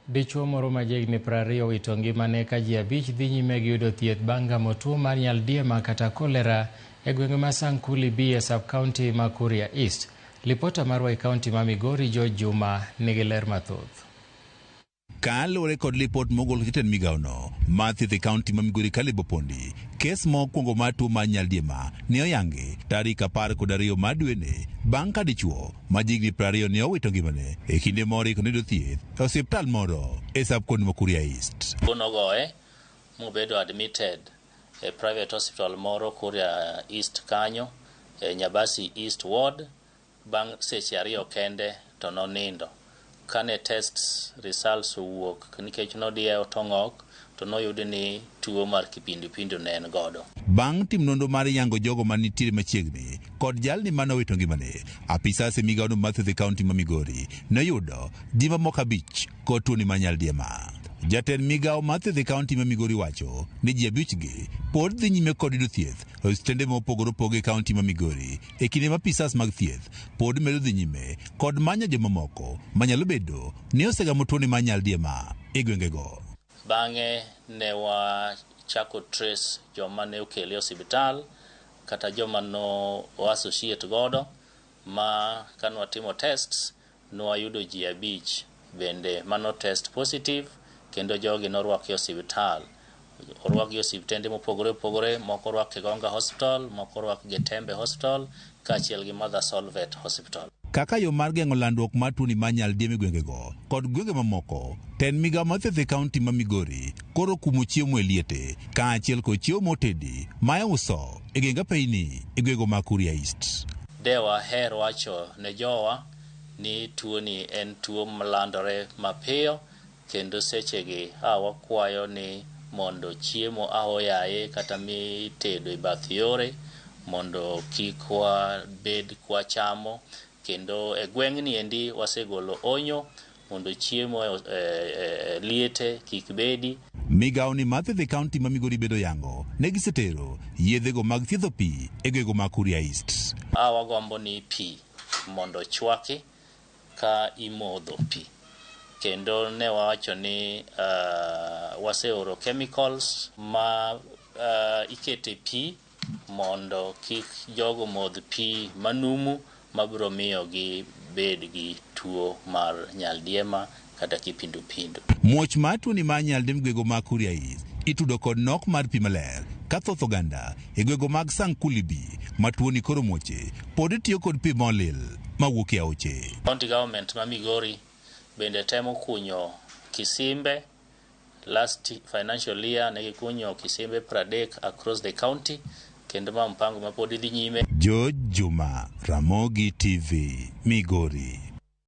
Dichuo moro ma jahigni 20 owito ngimane ka ji abich dhi nyime gi yudo thieth bang' gamo tuo mar nyaldiema kata kolera e gwenge ma Sankuli B e sub-county ma Kuria East. Lipota marwa e kaunti ma Migori George Juma nigi ler mathoth. Kaluwore kod lipot mogol gi jatend migawono mar thieth e kaunti ma Migori Caleb Opondi, kes mokwongo mar tuo mar nyaldiema ne oyangi tarik 12 mar dweni bang' ka dichuo ma jahigni 20 ne owito ngimane e kinde moro iko noyudo thieth e osiptal moro e sub-county ma Kuria East. Tuo nogoye mobedo admitted e private hospital moro Kuria East kanyo e Nyabasi East Ward. Bang' seche ariyo kende to nonindo. Kane tests results owuok nikech nodiewo tong'ok to noyud ni tuo mar kipindupindu ne en godo. Bang' timo nonro mar yango jogo ma nitiere machiegni kod jalni mane owito ngimane, apisas e migawono mar thieth e kaunti ma Migori noyudo ji mamoko abich kod tuoni mar nyaldiema. Jatend migawo mar thieth e kaunti ma Migori wacho ni ji abich gi pod dhi nyime kod yudo thieth e osiptende mopogore opogore e kaunti ma Migori e kinde ma apisas mag thieth pod medo dhi nyime kod manyo jomamoko manyalo bedo ni osegamo tuoni mar nyaldiema e gwengego. Bang'e ne wachako trace joma ne okele e osiptal kata joma no associate godo ma kane watimo tests nwayudo ji abich bende mano test positive kendo jogi norwaki e osiptal. Orwakgi e osiptende mopogore opogore, moko orwak Kegonga Hospital, moko orwak Getembe Hospital kaachiel gi Mother Solvet Hospital. Kaka yo mar geng'o landruok mar tuoni mar nyaldiema e gwengego kod gwenge mamoko, tend migawo mar thieth e kaunti ma Migori koro kumo chiemo e liete kaachiel kod chiemo motedi ma iuso e geng apeyni e gwengego mag Kuria East. De waher wacho ne jowa ni tuoni en tuo malandore mapiyo kendo sechegi a wakwayo ni mondo chiemo ahoyaye kata mitedo e bath yore mondo kik wabed kwachamo kendo e gweng'ni endi wasegolo onyo mondo chiemo e liete kik bedi. Migawo ni mar thieth e kaunti ma Migori bedo yango ne gisetero yedhego mag thiedho pi e gwengego mag Kuria East. A wagombo ni pi mondo chwaki ka imodho pi kendo ne wawacho ni waseoro chemicals ma ikete pi mondo kik jogo modh pi manumu mabiro miyo gibed gi tuo mar nyaldiema kata kipindupindu. Muoch mar tuoni mar nyaldiema e gwengego mag Kuria East itudo kod nok mar pi maler ka thoth oganda e gwengego mag Sankuli B ma tuoni koro muoche pod tiyo kod pi molil mawuok e aoche. County government ma Migori bende temo kunyo kisimbe. Last financial year ne gikunyo kisimbe 30 across the county kendo ma mpango ma pod dhi nyime. George Juma, Ramogi TV, Migori.